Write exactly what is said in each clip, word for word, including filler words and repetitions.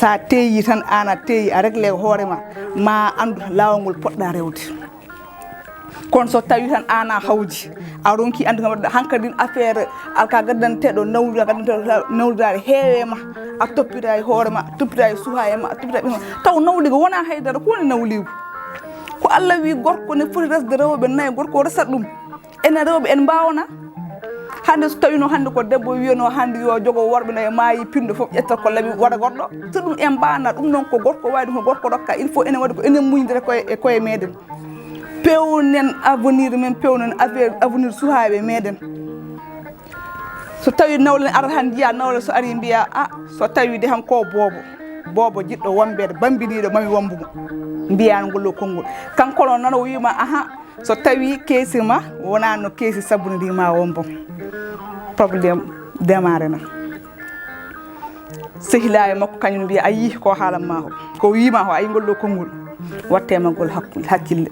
Sa teeyi tan, aan a teeyi, a réglé hoore ma, ma anndu laawol ngol poɗɗa rewde. Kono so tawi tan aan a hawji, a ronki anndu kam, hankadi affaire alka gaddanteɗo nawlira, gaddanteɗo nawliraare heewe ma, a toppita e hoore ma, a toppita e suhaaye ma, a toppita e ɓiɓɓe ma. Taw nawligo wona haydara, ko woni nawligo? Ko Allah wi gorko ne foti resde rewɓe nayo, gorko o resat ɗum. Enen rewɓe en mbawana. Hande so tawino hande ko debbo wiyano hande yo jogo worɓe nayo, maayi pinɗo fof ƴetta ko laɓi waɗa goɗɗo. So ɗum en mbawana, ɗum noon ko gorko wawi ɗum, ko gorko rokka. Il faut enen waɗi ko enen muñdira koye, e koye meɗen. Pewnen avenir men, pewnen affaire avenir suhaaɓe meɗen. So tawi nawle ne ara tan, njiya nawle so ari mbiya, "A, so tawi de han ko boobo, boobo jiɗɗo wombede, bambiniɗo mami wombugo." Mbiya ngol ɗo konngol. Kanko noon nana o wiima, "Aha, so tawi keesi ma wona no keesi sabbuniri ma wombam." Problème démarré na. Sehilaaɓe makko kañum mbiya, "A yii ko haalan ma ko, ko wiima ko, a yii ngol ɗo konngol." Watte ma ngol hakku-, hakkille.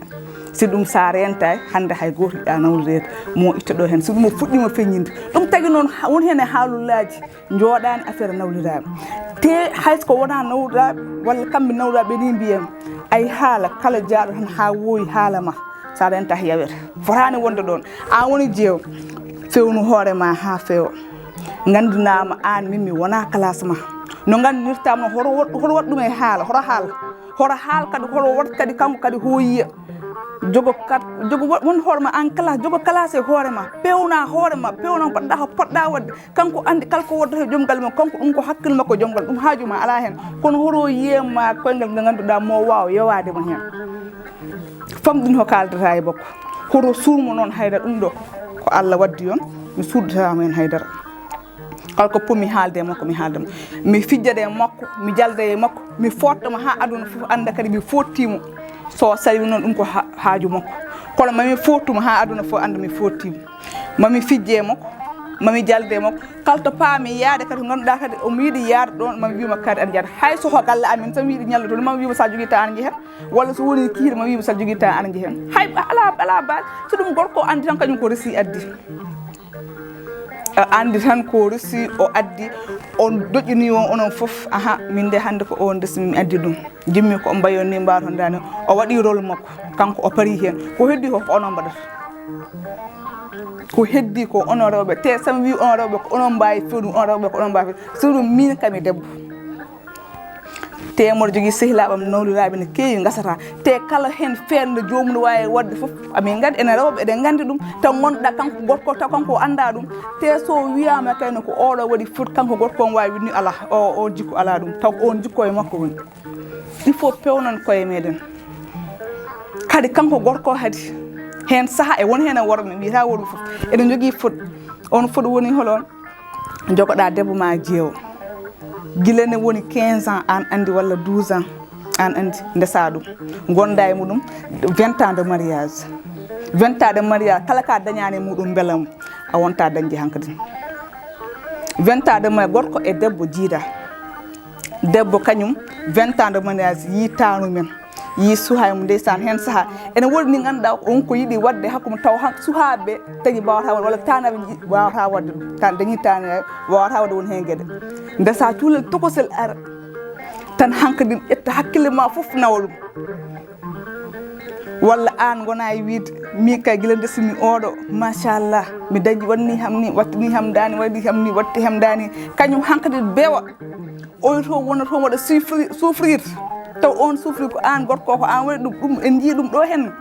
Si ɗum sa renta, hande hay gooto yiɗa nawlireede, mo ittoɗo heen. Si ɗum o fuɗɗiima feññinde. Ɗum tagi noon ha-, won heen e haalullaaji njooɗaani affaire nawliraaɓe. Te hay so ko wona nawliraaɓe walla kamɓe nawliraaɓe ni mbiyen, ay haala kala jaaɗo tan ha wooyi haala ma. Sa renta yawete. Fotaani wonde ɗoon. An woni jeewo. Fewnu hoore ma ha feewa. Ngandinama an min mi wona classe ma. No ngandinirtama noon, hoto waɗ-, hoto waɗ ɗum e haala, hoto haal. Hoto haal kadi, hoto waɗ kadi kanko kadi hooyiya. Jogo kat-, jogo wo-, won hoore ma en classe, jogo classe e hoore ma. Pewna hoore ma, pewna mbaɗɗa ko poɗɗa waɗde. Kanko andi kala ko waddata joom galle mum, kanko ɗum ko hakkille makko joom galle, ɗum haaju ma ala heen. Kono hoto yiyema koyngal ngal ngannduɗaa mo waawa yowaade ma heen. Famɗin ko kaaldata e makko. Hoto suumo noon haydara, ɗum ɗo ko Allah waddi on, mi suuddata mo heen haydara. Kala ko pommi haalde e makko, mi haalda mo. Mi fijjada e makko, mi jalda e makko, mi fotta mo haa aduna fof annda kadi mi fotti mo. So sawi noon ɗum ko ha-, haaju makko. Kono mami fottu mo haa aduna fof annda mi fotti mo. Mami fijje e makko, mami jalde e makko. Kala to paami yaade kadi, ngannduɗaa kadi omo yiɗi yaade ɗoon, mami wiima kadi aɗa yaada. Hay so ko galle amin tan mi yiɗi ñallude toon, mami wiima sa jogii tan aɗa jeeya heen. Walla so woni kihiiɗe, mami wiima sa jogii tan aɗa jeeya heen. Hay alaa, alaa baal. So ɗum gorko o anndi tan kañum ko resi addi. O anndi tan ko resi o addi. On doƴƴini on onon fof. Aha, min de hannde ko on resi mi addi ɗum. Jimmi ko mbayon ni mbaton dani. O waɗi rôle makko. Kanko o pari heen. Ko heddi ko, ko onon mbaɗata. Ko heddi ko onon rewɓe. Te so mi wi onon rewɓe ko onon mbawi fewɗum, onon rewɓe ko onon mbawi fewɗum. Sibu min kami debbo. Te mboɗo jogii sehilaaɓe am nawliraaɓe ne keewi ngasata. Te kala heen feere nde joomum waawi waɗde fof, amin nganndi enen rewɓe eɗen nganndi ɗum. Taw ngannduɗaa kanko gorko taw kanko o anndaa ɗum. Te so wiyaama kayno ko oɗo waɗi fot, kanko gorko on waawi wiɗni alaa, o, o jikku alaa ɗum. Taw ko on jikku e makko woni. Il faut pewnon koye meɗen. Kadi kanko gorko kadi, heen saha e won heen e worɓe, mi wiyata worɓe fof. Eɗen jogii fot. On fot woni holo on? Jogoɗa debbo ma jeewo. Gila ne woni quinze ans, an andi, walla douze ans, an andi, ndesa ɗum. Gonda e muɗum vingt ans de mariage. Vingt ans de mariage, kala ka dañani e muɗum belam, a wonta dañde hankadi. Vingt ans de mariage, gorko e debbo jiida. Debbo kañum, vingt ans de mariage, yi taanu men. Yi suhaaɓe mum, ndeysaan, heen sahaa ene woodi ni ngannduɗaa on ko yiɗi waɗde hakkunde taw han suhaaɓe tagi mbaawata waɗde, walla taanaaɓe mbaawata waɗde ɗum. Tan dañi taanaaɓe mbaawata waɗde won heen geɗe. Ndesa cuulel tokosel ara, tan hankadi ƴetta hakkille ma fof nawa ɗum. Walla aan ngona e wiide, min kay gila ndesimi oɗo, machallah, mi dañi, waɗni ham ni, wattini ham dani, waɗi ham ni, watti ham dani. Kañum hankadi bewa. Oy to wona to waɗa souffrir, souffrir. Taw on souffrir ko aan gorko, ko aan waɗi ɗum, ɗum en njii ɗum ɗo hen.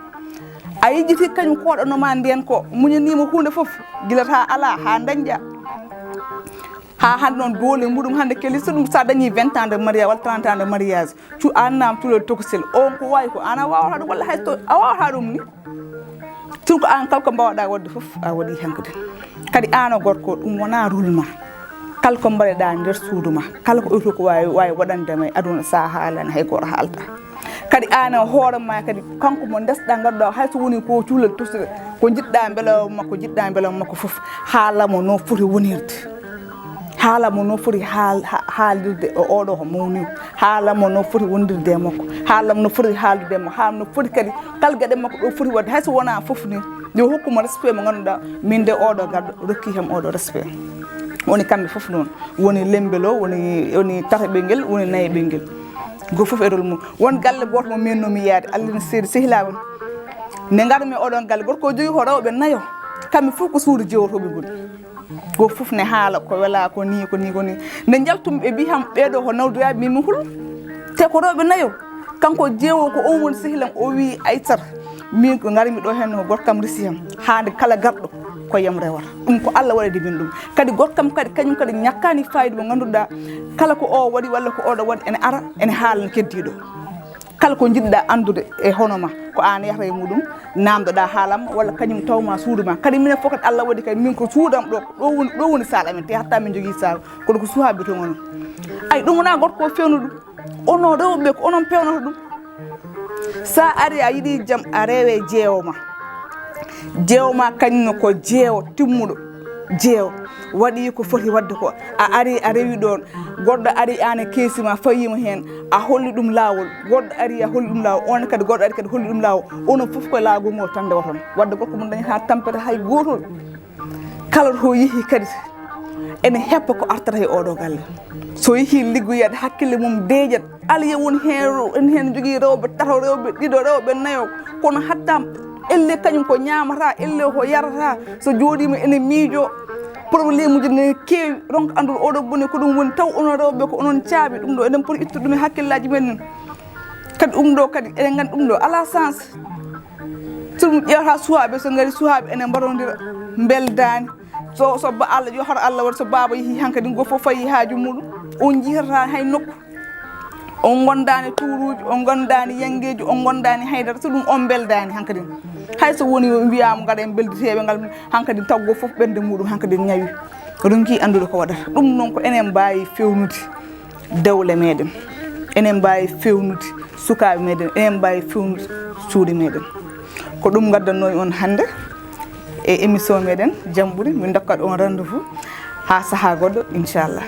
A yejjiti kañum koɗono ma nden ko muñanima hunde fof, gila ta ala ha dañƴa. Ha hande noon doole muɗum hande keli so ɗum sa dañi vingt ans de mariage walla trente ans de mariage, cu annama cuulel tokosel. On ko wawi ko an a wawata ɗum walla hay so a wawata ɗum ni. Surtout an kala ko mbawɗa waɗde fof a waɗi hankadi. Kadi an o gorko ɗum wona rôle ma. Kala ko mbaɗeɗa nder suudu ma, kala ko oto ko wawi, wawi waɗande ma e aduna sa haalani hay goto haalta. Kadi an e hoore ma kadi kanko mo ndesɗa ngannduɗa hay so woni ko cuulel tosire ko jiɗɗa mbelaw makko, jiɗɗa mbelaw makko fof haalamo no foti wonirde. Haalamo no foti haal-, ha-, haalirde e oɗo ko mawni. Haalamo no foti wondirde e makko. Haalamo no foti haaldude e makko. Haalamo no foti kadi kala geɗe makko ɗo foti waɗde hay so wona fof ni. Yo hokku mo respect mo ngannduɗa min de oɗo garɗo rokki hem oɗo respect. Woni kamɓe fof noon, woni lembel o, woni, woni tataɓel ngel, woni nayɓel ngel. Go fof e rol mum. Won galle gooto mo mennoomi yaade, Allah ne seedi sehilaaɓe am. Nde ngarmi oɗon galle, gorko o jogii ko rewɓe nayo. Kamɓe fof ko suudu jewotooɓe ngoni. Go fof ne haala ko wela, ko ni, ko ni, ko ni. Nde njaltumi ɓe mbi ham ɓeeɗo ko nawduyaaɓe min mi hul. Te ko rewɓe nayo. Kanko jeewo ko on woni sehilam, o wi Aysata, min ko ngarmi ɗo hen ko gorkam resi ham. Haade kala garɗo ko yam rewata. Ɗum ko Allah waɗani min ɗum. Kadi gorkam kadi kañum kadi ñakkani fayida mo ngannduɗaa kala ko o waɗi walla ko oɗo waɗi ene ara ene haalna keddiiɗo. Kala ko njiɗɗa anndude e hono ma ko an yahata e muɗum, namdoɗa haalam walla kañum tawma suudu ma. Kadi minen fof kadi Allah waɗi kadi min ko suudam ɗo, ɗo woni, ɗo woni saal amen te hatta min jogii saal kono ko suhaabi to ngono. Ay ɗum wona gorko o fewnu ɗum. Onon rewɓe ko onon pewnata ɗum. Sa ari a yiɗi jam a rewe jeewo ma. Jeewo ma kañum ko jeewo timmuɗo. Jeewo waɗi ko foti waɗde ko a ari a rewi ɗon. Goɗɗo ari an e keesi ma fawima hen a holli ɗum lawol. Goɗɗo ari a holli ɗum lawol on kadi goɗɗo ari kadi holli ɗum lawol. Onon fof koye lawol ngol tan ndewoton. Wadde gorko mum dañi ha tampere hay gotol. Kala to yehi kadi ene heppa ko artata e oɗo galle. So yehi liggoyat hakkille mum deeƴat. Aliya woni hen ene hen jogii rewɓe tato rewɓe ɗiɗo rewɓe nayo kono hatta elle kañum ko ñamata elle ko yarata so joɗima ene miijo. Probléme uji ne keewi ronka andude oɗo bone ko ɗum woni taw onon rewɓe ko onon caabi ɗum ɗo eɗen poti ittude ɗum e hakkillaji men. Kadi ɗum ɗo kadi eɗen gandi ɗum ɗo ala sens. So ɗum ƴeewata suwaaɓe so ngari suwaaɓe ene mbaɗondira mbeldani. So so ba Allah yo har Allah waɗa so baaba yehi hankadi go fof fayi haaju muɗum. On jihata hay nokku. On gondani tuuruuji on gondani yangeeji on gondani haydara so ɗum on mbeldani hankadi. Hay so woni wiyama ngaɗa e belditeɓe ngal hankadi taw go fof ɓernde muɗum hankadi ñawi. Ronki andude ko waɗata ɗum noon ko enen mbawi fewnude. Dewle meɗen enen mbawi fewnude sukaɓe meɗen enen mbawi fewnude suuɗe meɗen. Ko ɗum gaddannomi on hannde e émission meɗen jamɓuri min dokkat on rendez-vous ha saaha goɗɗo inchallah.